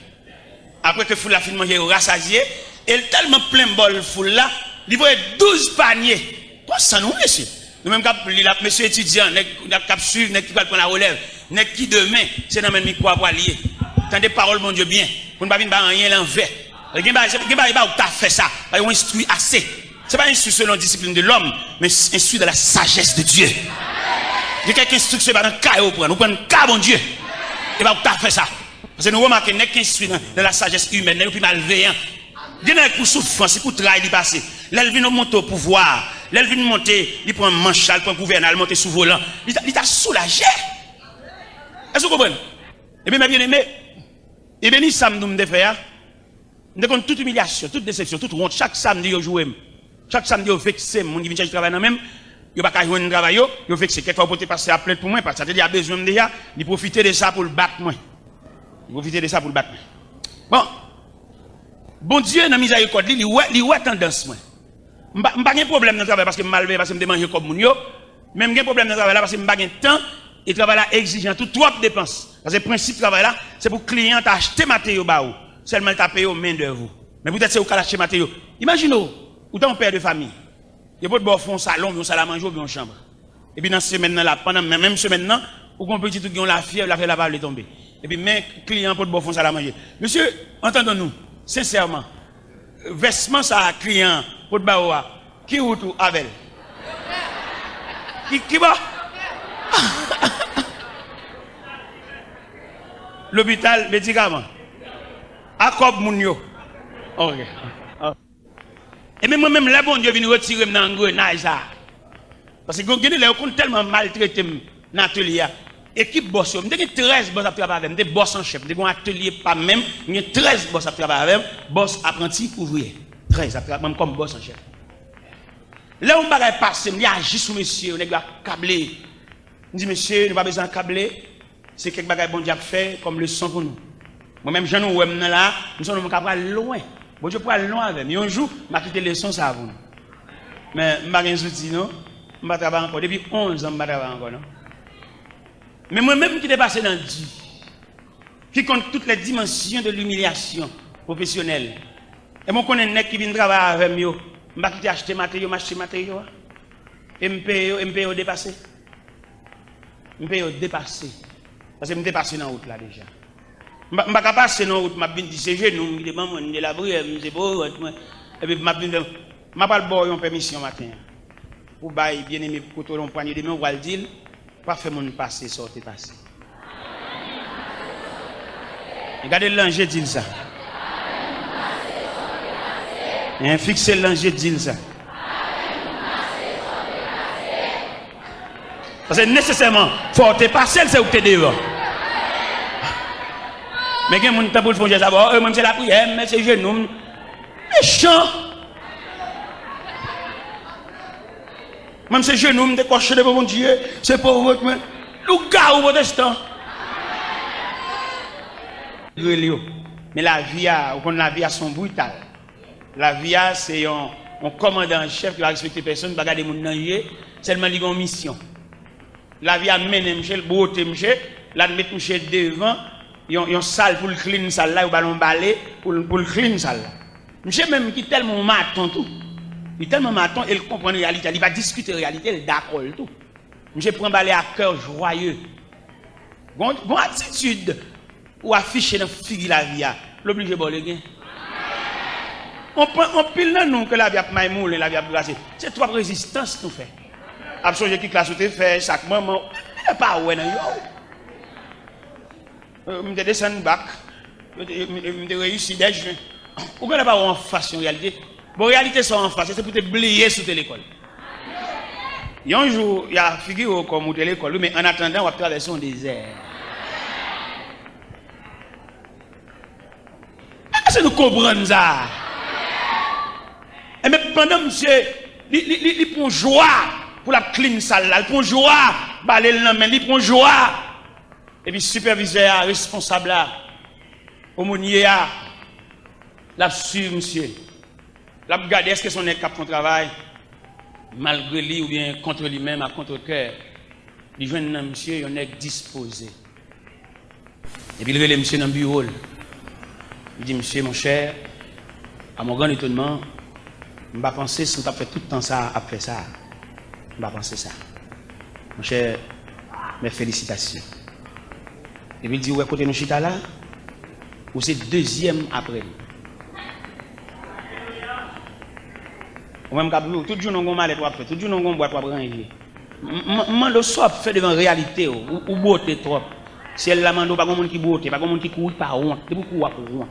Apre ke foul la fin manje, yo rasazye, e l tèlman plen bòl foul la, li voye douz panye. Konsa nou, mesye. Nou menm k ap li l ap, mesye etidyan, nèg k ap swiv, nèg ki pral pran larelèv, nèg ki demen, se nan men mikwo a pral ye. Tande pawòl Bondye byen, pou n pa vin bay anyen lanvè. Gen bagay, gen bagay ba ou ta fè sa, pa yo enstwi ase. Se pa enstwi selon disiplin de lòm, men enstwi dans la sagesse de Dieu. Gen kèk enstriksyon pa nan ka yo pran, nou pran nan ka Bondye. E ba ou ta fè sa. Paske nou remake nèg ki enstwi nan, dans la sagesse humaine, nèg yo pi malveyan. Gen nèg pou soufrans, se pou tray li pase. Lè l vin monte o pouvwa, lè l vin monte, li pran manch la, li pran gouvènan, li monte sou volan. Li ta, li ta soulaje. Èske w konprann? Ebyen, mè byeneme, e beni sa m di w m te fè a. M te konn tout imilyasyon, tout desepsyon, tout wont. Chak samdi, yo joure m. Chak samdi, yo vekse m. Moun ki vin chèche travay nan men m, yo pa ka jwenn travay yo, yo vekse. Kèk fwa, yo pote pastè a plent pou mwen, pastè a te di a bezwen m deja, li pwofite de sa pou l bat mwen. Li pwofite de sa pou l bat mwen. Bon, Bondye, nan mizèrikòd li, li wè, li wè tandans mwen. M pa, m pa gen pwoblèm nan travay paske m malveyan, paske m te manje kòb moun yo, men m gen pwoblèm nan travay la paske m pa gen tan e travay la egzijan tou, twòp depans. Paske prensip travay la, se pou kliyan ta achte mateyo ba ou, sèlman l ta peye w mendèv ou. Men poutèt se ou k al achte mateyo. Imajine w, ou ta yon pè de fanmi. Yo pot ba w fè yon salon, yon sal a manje oubyen yon chanm. Epi nan semèn nan la, pandan men, menm semèn nan, ou gen yon pitit ou gen yon lafyèv, lafyèv la pa vle tonbe. Epi men kliyan an pot ba w fè yon sal a manje. Mesye, entendons-nous, sensèman, vèsman sa a kliyan an pot ba ou a, ki wout ou avè l? Ki, ki bò? Lopital, medikaman. A kòb moun yo. Ok. Ebyen, mwen menm, lè Bondye vin retire m nan angrenaj sa a, paske gen, gen de lè, yo konn tèlman maltrete m nan atelye a. Ekip bòs yo, m te gen trèz bòs ap travay avè m. M te bòs an chèf. M te gen yon atelye pa m menm. M gen trèz bòs ap travay avè m. Bòs, apranti, ouvriyè. Trèz ap travay avè m kòm bòs an chèf. Lè yon bagay pase m, li aji sou mesye yo, nèg yo akable. M di, "Mesye, nou pa bezwen akable." Se kèk bagay Bondye ap fè kòm leson pou nou. Mwen menm, jan nou wè m nan la, m se yon nonm k ap pral lwen. Bondye pral lwen avè m. Yon jou, m a kite leson sa a pou nou. Men, m pa gen zouti, non. M pa travay ankò. Depi onz an, m pa travay ankò, non. Men mwen menm ki te pase nan di, qui compte toutes les dimensions de l'humiliation professionnelle. E mwen konnen nèg ki vin travay avè m yo, m pa kite achte mateyo, m achte mateyo a. E m peye yo, e m peye yo depase. M peye yo depase. Paske m te pase nan wout la deja. M pa, m pa ka pase nan wout, m ap vin di se jenou m ki te ban mwen, m te lapriyè, m se pou rant mwen. Epi m ap vin fè, m ap al ba w yon pèmisyon maten an. Pou bay byeneme kote w yon pwanye de men, w al di l, pa fè moun pase sa w te pase. E gade l nan je, di l sa. Hein, fikse l nan je, di l sa. Paske nesesèman, fò w te pase l, se ou k te devan. Men gen moun tanpou l fè yon jès avè w, e mwen, m se lapriyè, m se jenou m. Mechan! Mwen, se jenou m te kòche devan Bondye, se pòv mwen. Lougawou pwotestan. Rele yo. Men lavi a, ou konn lavi a se yon brital. Lavi a se yon, yon kòmandan an chèf ki pa respekte pèsonn, pa gade moun nan je, sèlman li gen yon misyon. Lavi a mennen misye, l bwote misye, l al met misye devan yon, yon sal pou l clean sal la, yo ba l yon bale pou l, pou l clean sal la. Misye menm ki tèlman yon maton tou, li tèlman maton e l konprann reyalite a, li pa diskite reyalite, l dakò l tou. Misye pran bale a cœur joyeux. Gon, gon atitid ou afiche nan figi lavi a, l oblije ba w legen. Anpil nan nou ke lavi ap maymoulen, lavi ap grase, se twòp rezistans nou fè. Ap sonje ki klas ou te fè, sa k manman w, nèg pa wè nan yo. Euh, m te desann bak, m te, m te reyisi dèz jwen. Ou genlè pa wè anfas yon reyalite. Bon, reyalite sa w anfas, se pou te bliye si w te lekòl. Yon jou, y a figire w kòm ou te lekòl, wi, men annatandan, w ap travèse yon dezè. Èske nou konprann sa? Enben, pandan misye, li, li, li, li pran jwa pou l ap clean sal la, li pran jwa bale l nan men, li pran jwa. Epi sipèvizè a, responsab la, omonye a, l ap swiv misye. L ap gade èske se yon nèg k ap fè yon travay malgre li oubyen kont li menm, a contre-cœur. Li jwenn nan misye yon nèg dispoze. Epi l rele misye nan biwo l. Li di, "Misye, monchè, à mon grand étonnement, m pa panse si w t ap fè tout tan sa a ap fè sa a. M pa panse sa. Monchè, mes félicitations." Epi l di, "Ou wè kote nou chita la? Ou se dezyèm apre nou." Ou menm k ap viv, tout jounen w gon malèt w ap fè, tout jounen w gon bwat w ap ranje. M, m, m mande w sa w ap fè devan reyalite w, ou, ou bwote twòp. Syèl la mande w, pa gon moun ki bwote, pa gon moun ki kouri pa wont, depi w kouri w ap wont.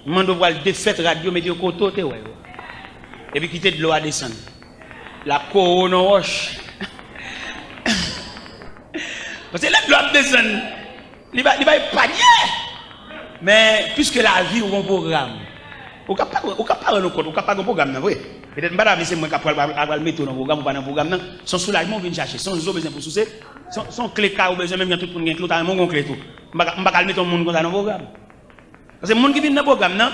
M mande w pral defèt rad yo, mete yo kote w te wè yo. Epi kite dlo a desann. L ap kore w nan wòch. Paske lè dlo ap desann, li pa, li pa epanye. Men, piske lavi w gon pwogram, ou ka pa, ou ka pa rann ou kont, ou ka pa gon pwogram nan vre. Petèt m pa ta vle se mwen k ap pral, pral, pral mete w nan pwogram, ou pa nan pwogram nan. Se yon soulajman w vin chache, se yon zo w bezwen pou souse, se yon, se yon kle kay ou bezwen, menm jan tout moun gen kle, ou ta renmen w gon kle tou. M pa ka, m pa ka al mete yon moun konsa nan pwogram. Paske moun ki vin nan pwogram nan,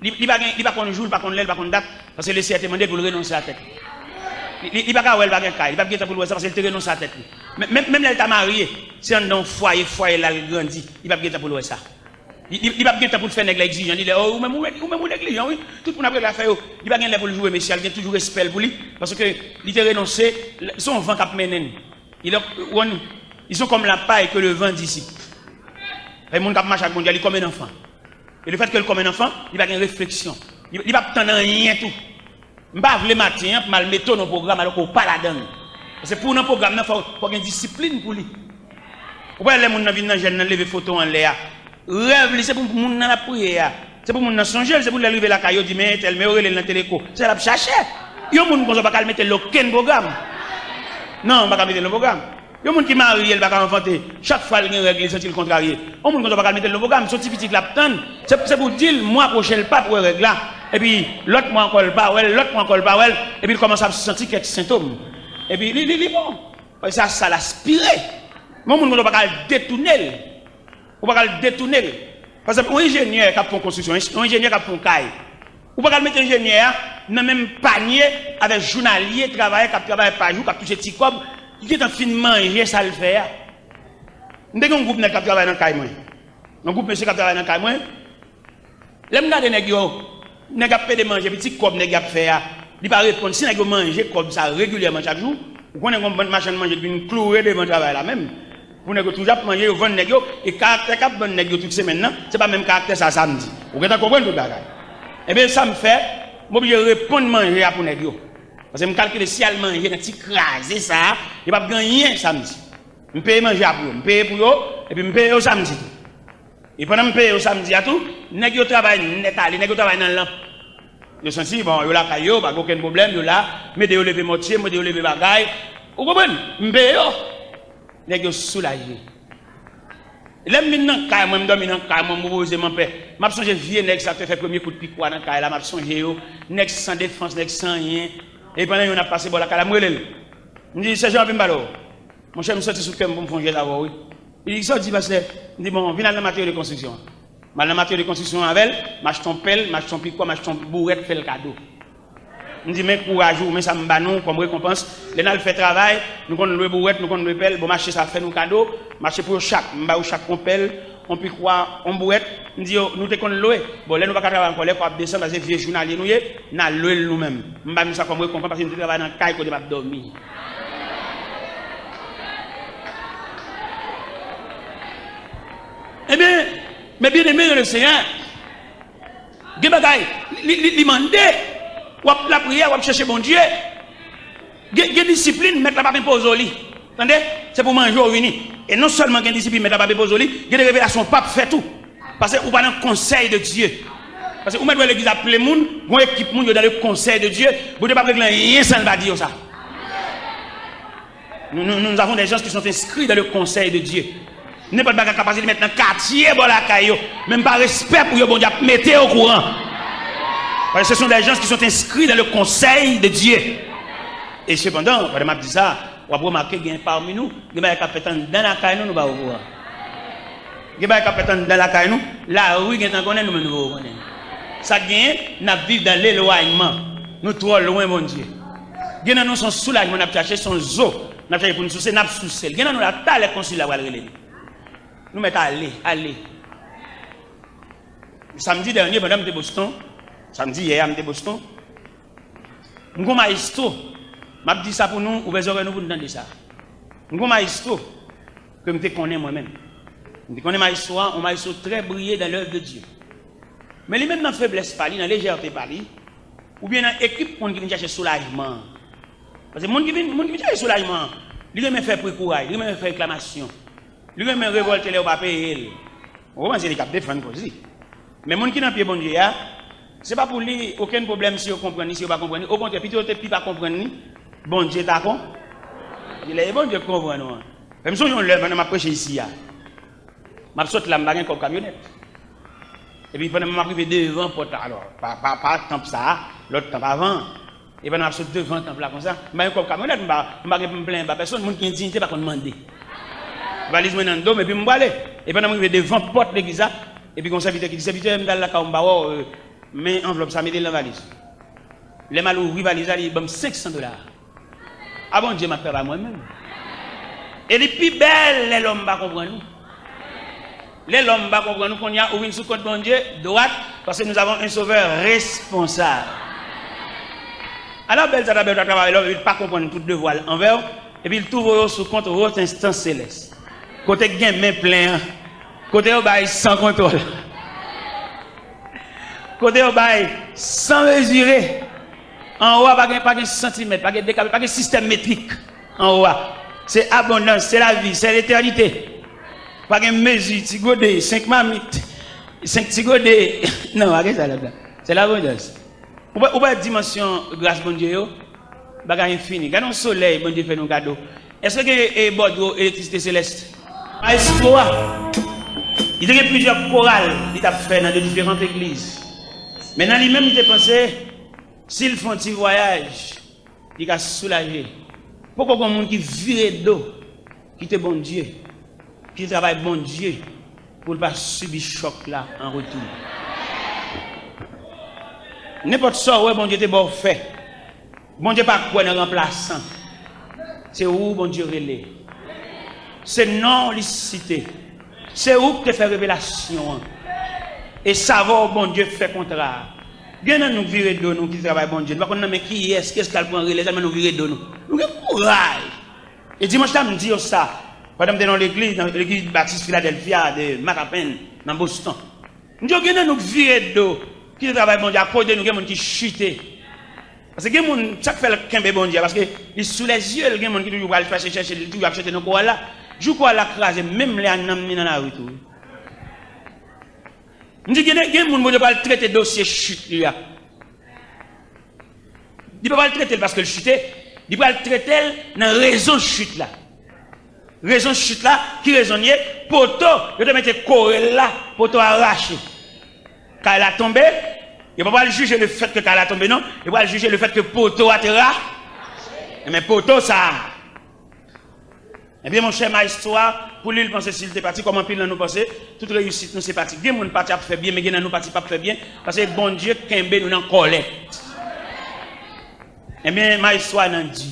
li, li pa gen, li pa konn jou, li pa konn lè, li pa konn dat, paske Lesenyè te mande l pou l renonse a tèt li. Li, li, li pa ka wè l pa gen kay, li p ap gen tan pou l wè sa, paske l te renonse a tèt li. Men, men, menm lè l ta marye, se anndan yon fwaye, fwaye la l grandi, li p ap gen tan pou l wè sa. Li, li, li p ap gen tan pou l fè nèg la egzijan, li lè, "Oh, ou menm ou, ou menm ou neglijan, wi. Tout moun ap regle afè yo." Li pa gen lè pou l joure mesye a, li gen toujou respè l pou li, paske li te renonse, se yon van k ap mennen l. Il est, ou konn, ils sont comme la paille que le vent dissipe. Fè moun k ap mache ak Bondye, li kòm yon anfan. E le fèt ke l kòm yon anfan, li pa gen refleksyon. Li, li p ap tann anyen tou. M pa vle maten an pou m al mete w nan pwogram alò ke w pa ladan l. Paske pou w nan pwogram nan, fò, fò gen disiplin pou li. Ou pa wè lè moun nan vin nan jèn nan leve foto anlè a. Rèv li, se pou moun nan l ap priye a. Se pou moun nan sonje l, se pou lè l rive lakay yo di, "Men entèl, men yo rele l nan teleko." Se sa l ap chache. Yon moun konsa w pa ka al mete l nan okenn pwogram. Non, w pa ka mete l nan pwogram. Yon moun ki marye, l pa ka anfante. Chak fwa l gen règ, li santi l kontrarye. Yon moun konsa w pa ka al mete l nan pwogram. Se yon ti pitit l ap tann. Se, se pou di l, mwa pwochen l p ap wè règ la. Epi lòt mwa ankò l pa wè l, lòt mwa ankò l pa wè l. Epi l kòmanse ap santi kèk sentòm. Epi li, li, li bon. Paske se a sa l aspire. Men yon moun konsa w pa ka al detounen l. Ou pa ka al detounen l. Pa egzanp, yon enjenyè k ap fè yon konstriksyon, yon enjenyè k ap fè yon kay. Ou pa ka al mete enjenyè a nan menm panye avèk jounalye, travayè k ap travay pa jou, k ap touche ti kòb, ki gentan fin manje sa l fè a. M te gen yon gwoup nèg k ap travay nan kay mwen. Yon gwoup mesye k ap travay nan kay mwen. Lè m gade nèg yo, nèg ap pede manje, epi ti kòb nèg y ap fè a, li pa reponn. Si nèg yo manje kòb sa regilyèman chak jou, ou konnen gon bann machann manje ki vin kloure devan travay la menm. Pou nèg yo toujou ap manje, yo vann nèg yo, e karaktè k ap vann nèg yo tout semèn nan, se pa menm karaktè sa samdi. Ou gentan konprann tout bagay. Ebyen, sa m fè, m oblije reponn manje a pou nèg yo. Paske m kalkile si y al manje nan ti kraze sa a, yo p ap gen anyen samdi. M peye manje a pou yo, m peye pou yo, epi m peye yo samdi tou. E pandan m peye yo samdi a tou, nèg yo travay nèt ale, nèg yo travay nan lanp. Yo santi, bon, yo lakay yo, pa gen okenn pwoblèm, yo la, m ede yo leve mòtye, m ede yo leve bagay. Ou konprann? M peye yo. Nèg yo soulaje. Lè m vin nan kay mwen, m dòmi nan kay mwen, m repoze m anpè. M ap sonje vye nèg sa te fè premye kout pikwa nan kay la, m ap sonje yo. Nèg san defans, nèg san anyen. E pandan yo n ap pase bò lakay la, m rele l. M di, Sèjan, anpil m pale w. Monchè, m soti sou kè m pou m fè yon jès avè w, wi. Li di, sa w di, pastè? M di, bon, vin al nan materyo de konstriksyon an. M al nan materyo de konstriksyon an avè l, m achte yon pèl, m achte yon pikwa, m achte yon bourèt, fè l kado. M di, men kouraj ou, men sa m ba nou kòm rekonpans. Lè n al fè travay, nou konn lwe bourèt, nou konn lwe pèl, bon, m achte sa, fè nou kado, m achte pou yo chak, m ba yo chak yon pèl, yon pikwa, yon bourèt. M di yo, nou te konn lwe. Bon, lè nou pa ka travay ankò, lè kò ap desann, paske vye jounalye nou ye, n a lwe l nou menm. M ba nou sa kòm rekonpans, paske nou te travay nan kay kote m ap dòmi. Ebyen, mes bien-aimés dans le Seigneur, gen bagay, li, li, li mande, w ap lapriyè, w ap chèche Bondye. Gen, gen disiplin, mèt la p ap enpoze w li. Tande? Se pou manje w vini. E non sèlman gen disiplin, mèt la p ap enpoze w li, gen de revelasyon w p ap fè tou. Paske ou pa nan konsèy de Dye. Paske ou mèt wè legliz ap ple moun, gon ekip moun yo dans le conseil de Dieu, Bondye p ap regle anyen san l pa di yo sa. Nous, nous, nous avons des gens qui sont inscrits dans le conseil de Dieu. Nenpòt bagay k ap pase, li mèt nan katye bò lakay yo. Menm pa respè pou yo, Bondye ap mete yo okouran. Parce que ce sont des gens qui sont inscrits dans le conseil de Dieu. E sepandan, pandan m ap di sa, w ap remake gen pami nou, gen bagay k ap fèt anndan lakay nou, nou pa okouran. Gen bagay k ap fèt anndan lakay nou, lari gentan konnen, nou menm nou poko konnen. Sa k genyen, n ap viv dans l'éloignement. Nou twò lwen Bondye. Gen nan nou se yon soulajman n ap chache, se yon zo n ap chache pou n souse, n ap souse l. Gen nan nou la, talè konsèy la pral rele li. Nou mèt ale, ale. Samdi dènye, pandan m te Boston, samdi yè a, m te Boston, m gon mayestwo, m ap di sa pou nou, ouvè zòrèy nou pou n tande sa. M gon mayestwo ke m te konnen mwen menm. M te konnen mayestwo a, yon mayestwo trè briye dans l'œuvre de Dieu. Men li menm nan feblès pa li, nan lejète pa li, oubyen nan ekip moun ki vin chache soulajman an. Paske moun ki vin, moun ki vin chache soulajman an, li renmen fè pri kouray, li renmen fè reklamasyon. Li renmen revòlte lè yo pa peye l. Ou konprann, se li k ap defann koz li. Men moun ki nan pye Bondye a, se pa pou li okenn pwoblèm si yo konprann li, si yo pa konprann li. Okontrè, pito yo te pi pa konprann li, Bondye ta kon-, lè e Bondye k konprann ou an. Men m sonje yon lè pandan m ap preche isi a. M ap sot la, m pa gen kòb kamyonèt. Epi pandan m ap rive devan pòt la, alò, pa, pa, pa tanp sa a, lòt tanp avan an. E pandan m ap sot devan tanp la konsa, m pa gen kòb kamyonèt, m pa, m pa gen pou m plenyen ba pèsonn, moun ki endiyite pa konn mande. Valiz mwen nan do m, epi m prale. E pandan m rive devan pòt legliz la, epi gon sèvitè ki di, sèvitè, m t al lakay ou, m pa wè w, euh, men anvlòp sa, mete l nan valiz. Lè m al ouvri valiz la, li ban m senk san dola. A Bondye m ap travay mwen menm. E li pi bèl lè lòm pa konprann ou. Lè lòm pa konprann ou, kounye a ou vin sou kont Bondye, dwat, paske nous avons un Sauveur responsable. Alò bèl sa ta bèl ta travay lòm, epi l pa konprann tout devwa l anvè w, epi l tou voye w sou kont wot enstans selès. Kote k gen men plen an, kote yo bay san kontwòl. Kote yo bay san mezire. Anwo a pa gen, pa gen santimèt, pa gen dekabe, pa gen sistèm metrik. Anwo a, se abondans, se lavi, se letènite. Pa gen mezi, ti gode, senk mamit, senk ti gode. Non, pa gen sa ladan. Se labondans. Ou pa, ou pa dimansyon gras Bondye yo, bagay enfini. Gade yon solèy Bondye fè nou kado. Èske gen, e, bòdwo elektrisite selès? Maestro a, li te gen plizyè koral li t ap fè nan de diferan legliz. Men nan li menm, li te panse, si l fè yon ti vwayaj, li ka soulaje. Poko gen moun ki vire do, kite Bondye, kite travay Bondye, pou l pa sibi chòk la an retou. Nenpòt sa w wè Bondye te ba w fè, Bondye pa kwè nan ranplasan. Se ou Bondye rele. Se non w li site. Se ou k te fè revelasyon an. E s avè w Bondye fè kontra a. Gen nan nou k vire do nou kite travay Bondye. Nou pa konn nan men kiyès, kiyès k al pran relè, sèlman nou vire do nou. Nou gen kouraj. E dimanch la, m di yo sa. Pandan m te nan yon legliz, nan legliz batis Filadèlfya de Mattapan, nan Boston. M di yo, gen nan nou k vire do, kite travay Bondye, akoz de nou gen moun ki chite. Paske gen moun, sa k fè l kenbe Bondye a, paske li sou lèzye l, gen moun ki toujou pral chèche, chèche, li toujou ap chèche nan koral la. Jou koral la kraze, menm lè a nanm li nan lari tou. M di, gen, gen moun Bondye pral trete dosye chit li a. Li pa pral trete l paske l chite, li pral trete l nan rezon chit la. Rezon chit la, ki rezon l ye? Poto, yo te mete kore l la, poto a rache. Kay la tonbe, yo pa pral jije le fèt ke kay la tonbe non, yo pral jije le fèt ke poto a te rache. Enben poto sa a. Ebyen monchè, maestro a, pou li, li panse si l te pati, kòm anpil nan nou panse, tout reyisit nou se pati. Gen moun pati ap fè byen, men gen nan nou pati p ap fè byen, paske Bondye kenbe nou nan kòlèt. Ebyen maestro a nan di.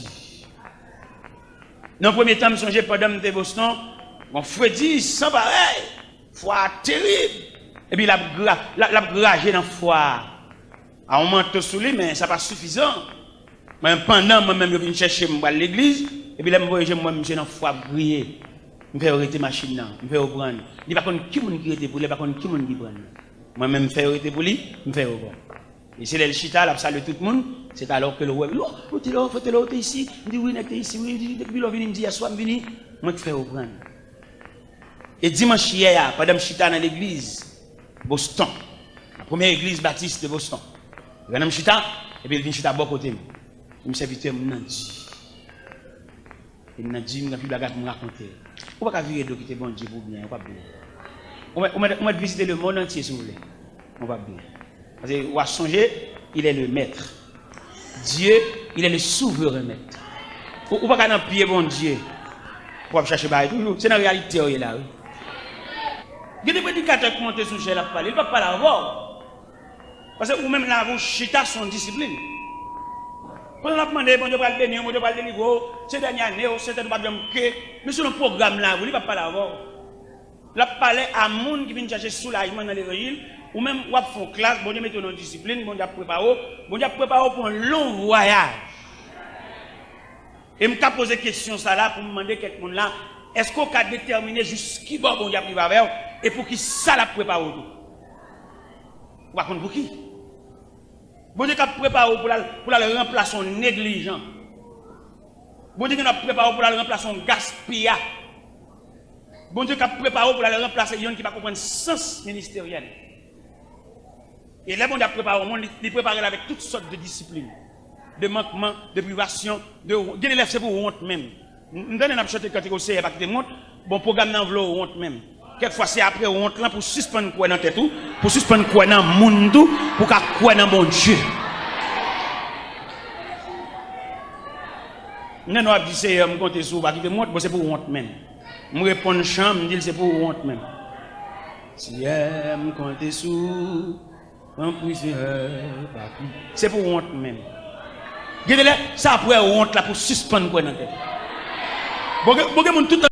Nan premye tan, m sonje pandan m te Boston, gon fredi san parèy, fwa a terib. Epi l ap gra-, l ap, l ap graje nan fwa a. A yon manto sou li, men sa pa sifizan. Mwen, pandan mwen menm yo vin chèche m, m pral legliz, epi lè m voye je m, m wè misye nan fwa ap griye. M fè yo rete machin nan, m fè yo pran l. Li pa konn ki moun ki rete pou li, li pa konn ki moun ki pran l. Mwen menm, m fè yo rete pou li, m fè yo pran l. E se lè l chita, l ap salye tout moun, c'est alors que l wè m, "Yo, ou te la, ou te la, ou te isi?" M di, "Wi, nèg te isi, wi." Li di, "Depi lè w vini?" M di, "Yèswa m vini." Mwen k fè yo pran l. E dimanch yè a, pandan m chita nan legliz Boston, nan premye legliz batis de Boston, pandan m chita, epi l vin chita bò kote m. Li di m, "Sèvitè, m nan di." E m nan di m, gen anpil bagay pou m rakonte. Ou pa ka vire do kite Bondye pou byen, ou p ap byen. Ou mèt, ou mèt, ou mèt vizite le monde entier si w vle. Ou p ap byen. Paske w a sonje, il est le maître. Dieu, il est le souverain maître. Ou, ou pa ka nan pye Bondye pou w ap chache bagay toujou. Se nan reyalite w ye la, wi. Gen de predikatè k monte sou chèz, l ap pale, li p ap pale avè w. Paske ou menm lavi w chita se yon disiplin. Pandan l ap mande, Bondye pral beni w, Bondye pral delivre w, se dènye ane w, se tèt ou p ap janm ke, men selon pwogram lavi w, li p ap pale avè w. L ap pale a moun ki vin chèche soulajman nan levanjil. Ou menm, w ap fè yon klas, Bondye mete w nan yon disiplin, Bondye ap prepare w, Bondye ap prepare w pou yon long vwayaj. E m ka poze kesyon sa la pou m mande kèk moun la, èske w ka detèmine jis kibò Bondye ap rive avè w e pou ki sa l ap prepare w tou? Ou pa konn pou ki. Bondye k ap prepare w pou l al, pou l al ranplase yon neglijan. Bondye gen ap prepare w pou l al ranplase yon gaspiya. Bondye k ap prepare w pou l al ranplase youn ki pa konprann sans ministeryèl. E lè Bondye ap prepare yon moun, li, li prepare l avèk tout sòt de disiplin, de mankman, de privasyon, de, gen de lè se pou wont menm. M, m tande n ap chante kantik, "O Seyè, pa kite m wont." Bon, pwogram nan vle w wont menm. Kèk fwa, se apre wont lan pou w sispann kwè nan tèt ou, pou w sispann kwè nan moun tou, pou w ka kwè nan Bondye. M tande w ap di, "Seyè, m konte sou ou, pa kite m wont." Bon, se pou w wont menm. M reponn chan, m di l, "Se pou w wont menm." "Seyè, m konte sou ou." Tanpri, Seyè, pa ki. Se pou wont menm. Gen de lè, se apre wont la pou w sispann kwè nan tèt ou. Bon, gen, bon, gen moun tout